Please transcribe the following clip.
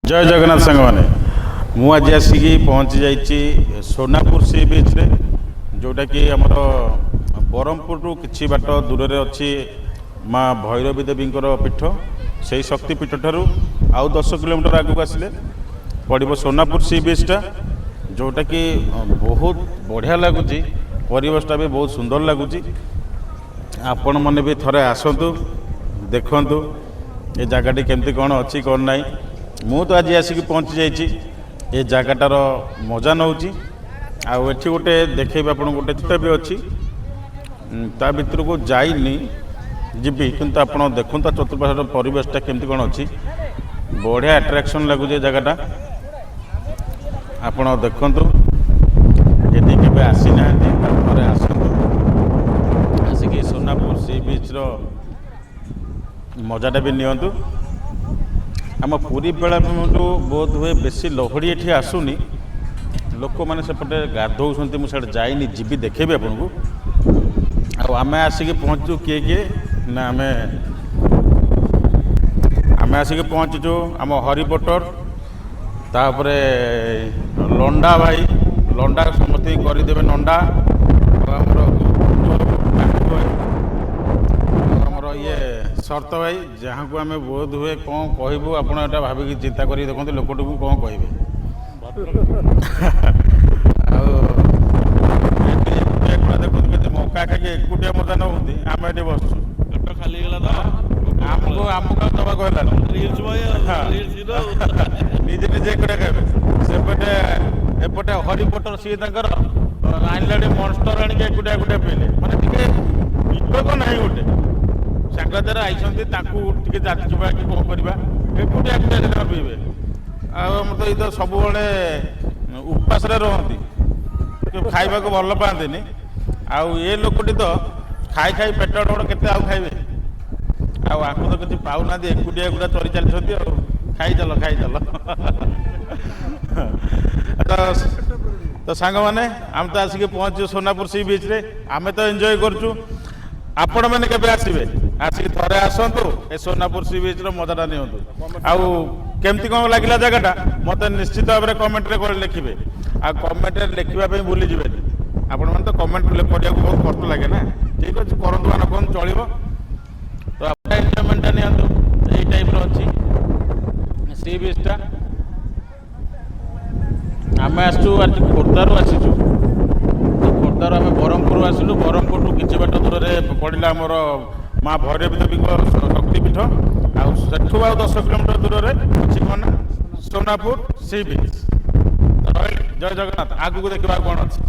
ଜୟ ଜଗନ୍ନାଥ ସାଙ୍ଗମାନେ। ମୁଁ ଆଜି ଆସିକି ପହଞ୍ଚି ଯାଇଛି ସୋନାପୁର ସି ବିଚ୍ରେ, ଯେଉଁଟାକି ଆମର ବ୍ରହ୍ମପୁରରୁ କିଛି ବାଟ ଦୂରରେ ଅଛି ମା ଭୈରବୀ ଦେବୀଙ୍କର ପୀଠ। ସେଇ ଶକ୍ତି ପୀଠ ଠାରୁ ଆଉ 10 କିଲୋମିଟର ଆଗକୁ ଆସିଲେ ପଡ଼ିବ ସୋନାପୁର ସି ବିଚ୍ଟା, ଯେଉଁଟାକି ବହୁତ ବଢ଼ିଆ ଲାଗୁଛି। ପରିବେଶଟା ବି ବହୁତ ସୁନ୍ଦର ଲାଗୁଛି। ଆପଣମାନେ ବି ଥରେ ଆସନ୍ତୁ, ଦେଖନ୍ତୁ ଏ ଜାଗାଟି କେମିତି କ'ଣ ଅଛି, କ'ଣ ନାହିଁ। ମୁଁ ତ ଆଜି ଆସିକି ପହଞ୍ଚି ଯାଇଛି, ଏ ଜାଗାଟାର ମଜା ନେଉଛି। ଆଉ ଏଠି ଗୋଟେ ଦେଖେଇବି ଆପଣଙ୍କୁ, ଗୋଟେ ଛୋଟ ବି ଅଛି। ତା ଭିତରକୁ ଯାଇନି, ଯିବି। କିନ୍ତୁ ଆପଣ ଦେଖନ୍ତୁ ତା ଚତୁଃପାର୍ଶ୍ୱର ପରିବେଶଟା କେମିତି କ'ଣ ଅଛି। ବଢ଼ିଆ ଆଟ୍ରାକ୍ସନ୍ ଲାଗୁଛି ଏ ଜାଗାଟା। ଆପଣ ଦେଖନ୍ତୁ, ଯଦି କେବେ ଆସିନାହାନ୍ତି ଥରେ ଆସନ୍ତୁ, ଆସିକି ସୋନାପୁର ସି ବିଚ୍ର ମଜାଟା ବି ନିଅନ୍ତୁ। ଆମ ପୁରୀ ବେଳାଭୂମିଠୁ ବୋଧ ହୁଏ ବେଶୀ ଲହଡ଼ି ଏଠି ଆସୁନି। ଲୋକମାନେ ସେପଟେ ଗାଧୋଉଛନ୍ତି। ମୁଁ ସିଆଡ଼େ ଯାଇନି, ଯିବି, ଦେଖେଇବି ଆପଣଙ୍କୁ। ଆଉ ଆମେ ଆସିକି ପହଞ୍ଚୁ କିଏ କିଏ ନା ଆମେ ଆସିକି ପହଞ୍ଚିଛୁ ଆମ ହରିପଟର, ତାପରେ ଲଣ୍ଡା ଭାଇ, ଲଣ୍ଡା ସମସ୍ତଙ୍କୁ କରିଦେବେ ନଣ୍ଡା, ଆଉ ଆମର ଭାଇ, ଆଉ ଆମର ଇଏ ଶରତ ଭାଇ, ଯାହାକୁ ଆମେ ବୋଧ ହୁଏ କ'ଣ କହିବୁ, ଆପଣ ଏଇଟା ଭାବିକି ଚିନ୍ତା କରିକି ଦେଖନ୍ତୁ ଲୋକଟିକୁ କ'ଣ କହିବେ। ଆଉ ଏଠି ଏକୁଟିଆ ଦେଖନ୍ତୁ କେତେ ମକା ଖାଇକି ଏକୁଟିଆ ମଜା ନେଉଛନ୍ତି। ଆମେ ଏଠି ବସୁଛୁ। ପେଟ ଖାଲି ହେଇଗଲା ତ। ଆମକୁ ଆଉ ଦେବାକୁ ହେଲାନି। ରିଲ୍ସ ବୟ ଆଉ ରିଲ୍ସ ହିରୋ। ନିଜେ ନିଜେ ଏକୁଟିଆ ଖାଇବେ। ସେପଟେ ଏପଟେ ହରିପଟର ସିଏ ତାଙ୍କର ଆଣିଲାଣି ମନଷ୍ଟର, ଆଣିକି ଏକୁଟିଆ ଏକୁଟିଆ ପିଇଲେ। ମାନେ ଟିକେ ବିବେକ ନାହିଁ। ଗୋଟେ ସାଙ୍ଗସାଥିରେ ଆଇଛନ୍ତି, ତାଙ୍କୁ ଟିକେ ଯାଚିବା କି କ'ଣ କରିବା, ଏକୁଟିଆ ଏକୁଟିଆ ସେ ତାଙ୍କର ପିଇବେ। ଆଉ ଆମର ତ ଏଇ ତ ସବୁବେଳେ ଉପାସରେ ରୁହନ୍ତି, ଖାଇବାକୁ ଭଲ ପାଆନ୍ତିନି। ଆଉ ଏ ଲୋକଟି ତ ଖାଇ ଖାଇ ପେଟ ବଡ଼, କେତେ ଆଉ ଖାଇବେ? ଆଉ ଆକୁ ତ କିଛି ପାଉନାହାନ୍ତି, ଏକୁଟିଆ ଏକୁଟିଆ ଚରି ଚାଲିଛନ୍ତି। ଆଉ ଖାଇ ଚାଲ, ଖାଇ ଚାଲ। ତ ସାଙ୍ଗମାନେ, ଆମେ ତ ଆସିକି ପହଞ୍ଚିଛୁ ସୋନାପୁର ସି ବିଚ୍ରେ। ଆମେ ତ ଏନ୍ଜୟ କରୁଛୁ। ଆପଣମାନେ କେବେ ଆସିବେ? ଆସିକି ଥରେ ଆସନ୍ତୁ, ଏ ସୋନାପୁର ସି ବିଚ୍ର ମଜାଟା ନିଅନ୍ତୁ। ଆଉ କେମିତି କ'ଣ ଲାଗିଲା ଜାଗାଟା, ମୋତେ ନିଶ୍ଚିତ ଭାବରେ କମେଣ୍ଟରେ କରି ଲେଖିବେ। ଆଉ କମେଣ୍ଟରେ ଲେଖିବା ପାଇଁ ଭୁଲିଯିବେନି। ଆପଣମାନେ ତ କମେଣ୍ଟ କରିବାକୁ ବହୁତ କଷ୍ଟ ଲାଗେ ନା? ଠିକ୍ ଅଛି, କରନ୍ତୁ ବା ନ କରନ୍ତୁ ଚଳିବ। ତ ଆପଣ ଏନ୍ଜୟମେଣ୍ଟଟା ନିଅନ୍ତୁ। ଏଇ ଟାଇପ୍ର ଅଛି ସି ବିଚ୍ଟା। ଆମେ ଆସିଛୁ ଆଜି ଖୋର୍ଦ୍ଧାରୁ ଆସିଛୁ। ତ ଖୋର୍ଦ୍ଧାରୁ ଆମେ ବ୍ରହ୍ମପୁର ଆସିଲୁ। ବ୍ରହ୍ମପୁରଠୁ କିଛି ବାଟ ଦୂରରେ ପଡ଼ିଲା ଆମର ମା ଭୈରବୀ ଦେବୀଙ୍କ ଶକ୍ତିପୀଠ। ଆଉ ସେଠୁ ଆଉ 10 କିଲୋମିଟର ଦୂରରେ ଅଛି କ'ଣ ନା ସୋନାପୁର ସି ବିଚ୍। ତ ରହିଲି, ଜୟ ଜଗନ୍ନାଥ। ଆଗକୁ ଦେଖିବା ଆଉ କ'ଣ ଅଛି।